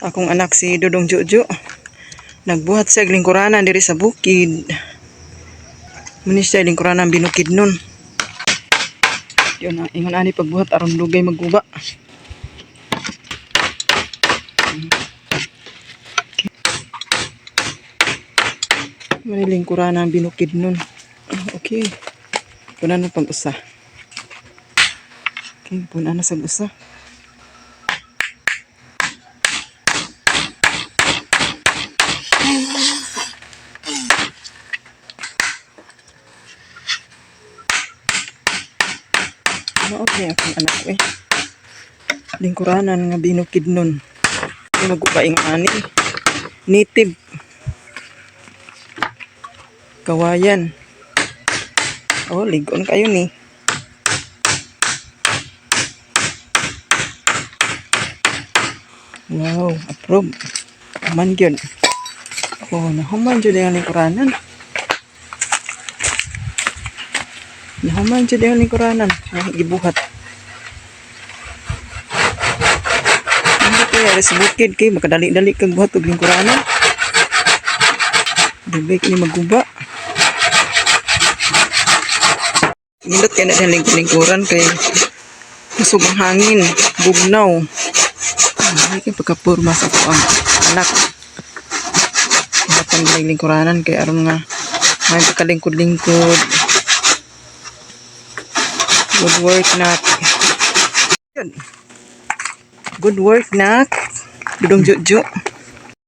Akong anak si Dudong Jojo. Nagbuhat siya og lingkuranan diri sa bukid. Muni siya lingkuranan binukid nun. Yun ang ingon ani pagbuhat aron dugay magguba. Mani lingkuranan binukid nun. Ah, okay. Punan na pag usa. Okay, punan na sa usa. Mao ni akong anak eh. Lingkuranan nga binukid nun. Ay maguba ang ani. Native. Kawayan. Oh, ligon kayo ni. Wow, approve. Human gyud. Oh, nahuman jud ang lingkuranan. Nahuman jud ang lingkuranan. Ay, gibuhat. Hindi kaya sa bukid kay makadali-dali kag buhat og lingkuranan. Dugay kini maguba. Nindot kay na diyang lingkuran kay kusog ang hangin, bugnaw. Ay, kay pagkapurma sa ako ang anak. Buhatan nila yung lingkuranan kay aron nga may pagkalingkod-lingkod. Good work, nak. Yun. Good work, nak. Dudong Jojo.